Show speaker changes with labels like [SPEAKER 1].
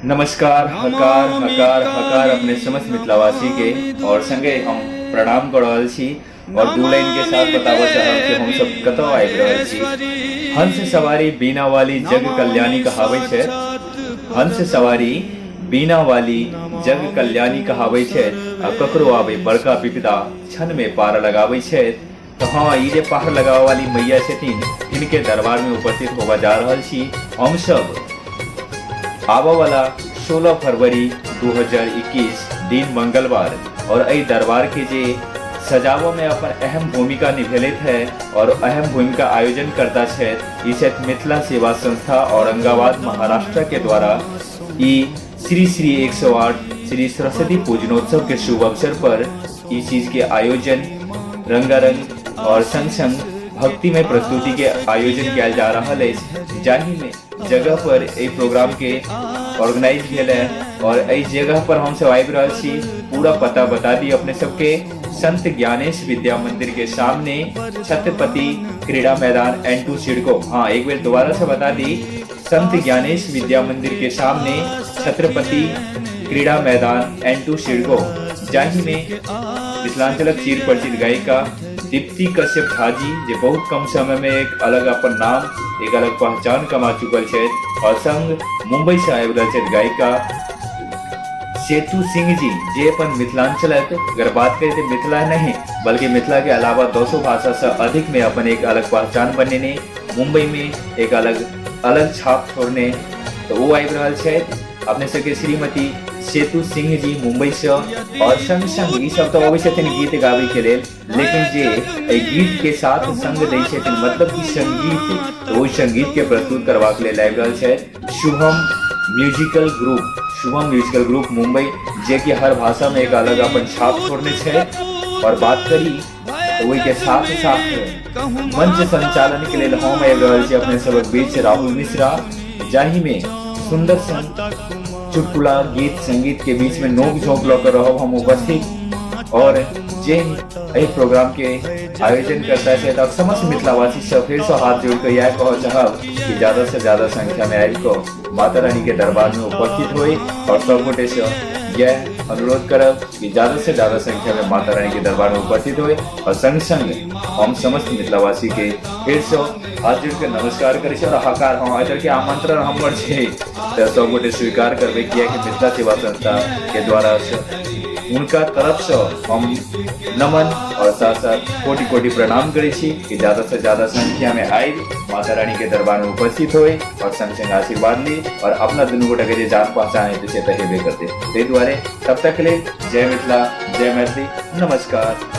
[SPEAKER 1] नमस्कार, हकार हकार हकार अपने समस्त मिथिलावासी के और संगे हम प्रणाम कर रहल छी और दू लाइन के साथ बताबऽ चाहब कि हम सब कतऽ आबि रहल छी। हंस सवारी बीना वाली जग कल्याणी कहाबै छै, हंस सवारी बीना वाली जग कल्याणी कहाबै छै आ ककरो आबै बड़का विपदा क्षण में पार लगाबै छै। तऽ हँ, ई जे पार लगाबऽ वाली मैया छथिन, हिनके दरबार में उपस्थित होबऽ जा रहल छी हम सब आबऽ वाला 16 फरवरी 2021 दिन मंगलवार। और एहि दरबार के जे सजाबऽ में अपन अहम भूमिका निभेलैत है और अहम भूमिका आयोजन करता छथि, ई छथि मिथिला सेवा संस्था औरंगाबाद महाराष्ट्र के द्वारा ई श्री श्री 108 श्री सरस्वती पूजनोत्सव के शुभ अवसर पर ई चीज के आयोजन रंगारंग और संग संग भक्तिमय प्रस्तुति के आयोजन कयल जा रहल अछि, जाहि में जगह पर एहि प्रोग्राम के ऑर्गेनाइज भेल है। और एहि जगह पर हम सब आबि रहल छी। पूरा पता बता दी अपने सबके, संत ज्ञानेश विद्या मंदिर के सामने छत्रपति क्रीड़ा मैदान N2 CIDCO. हाँ, एक बेर दोबारा से बता दी, संत ज्ञानेश विद्या मंदिर के सामने छत्रपति क्रीड़ा मैदान N2 CIDCO, जाहि में मिथिलांचलक चिर परिचित गायिका दीप्ति कश्यप झा जी, जे बहुत कम समय में एक अलग अपन नाम एक अलग पहचान कमा चुकल छथि, और संग मुंबई से आबि रहल छथि गायिका सेतु सिंह जी, जे अपन मिथिलांचलक अगर बात करी तो मिथिला नहीं बल्कि मिथिला के अलावा 200 भाषा से अधिक में अपन एक अलग पहचान बनेने, मुंबई में एक अलग अलग छाप छोड़ने, तो वो आबि रहल छथि अपने सबके श्रीमती सेतु सिंह जी मुंबई से। और संग संग ई सब तो अबै छथिन गीत गाबै के लेल, लेकिन जे एहि गीत के साथ संग दै छथिन, मतलब कि संगीत, तो ओहि संगीत के प्रस्तुत करबाक लेल आबि रहल छथि Shubham musical group, Shubham musical group Mumbai, जे कि हर भाषा में एक अलग अपन छाप छोड़ने छै। और बात करी तऽ ओहिके साथ साथ मंच संचालन के लेल हम आबि रहल छी अपने सबक बीच राहुल मिश्रा, जाहि में सुंदर सन चुटकुला गीत संगीत के बीच में नोक झोंक लऽ कऽ रहब हम उपस्थित। और जे एहि प्रोग्राम के आयोजन करता है और समस्त मिथिलावासी सब फिर से हाथ जोड़ के यह कहऽ चाहब कि ज्यादा से ज्यादा संख्या में आबि कऽ माता रानी के दरबार में उपस्थित होई और सब गोटे से यह अनुरोध करब कि ज़्यादा से ज़्यादा संख्या में माता रानी के दरबार में उपस्थित हुए। और संग संग हम समस्त मिथिलावासी के फिर से हाथ जोड़ के नमस्कार करै छी और हकार, हाँ, एहि के आमंत्रण हमर छै तऽ सब गोटे स्वीकार करबै, कियाकि मिथिला सेवा संस्था के द्वारा हुनका तरफ से हम नमन और साथ साथ कोटि कोटि प्रणाम करै छी कि ज़्यादा से ज़्यादा संख्या में आबि माता रानी के दरबार में उपस्थित होए और संग संग आशीर्वाद ली और अपना दुनू गोटा के जे जान पहचान हेतै से तऽ हेबे करतै। ताहि दुआरे तब तक के लेल जय मिथिला, जय मैथिली, नमस्कार।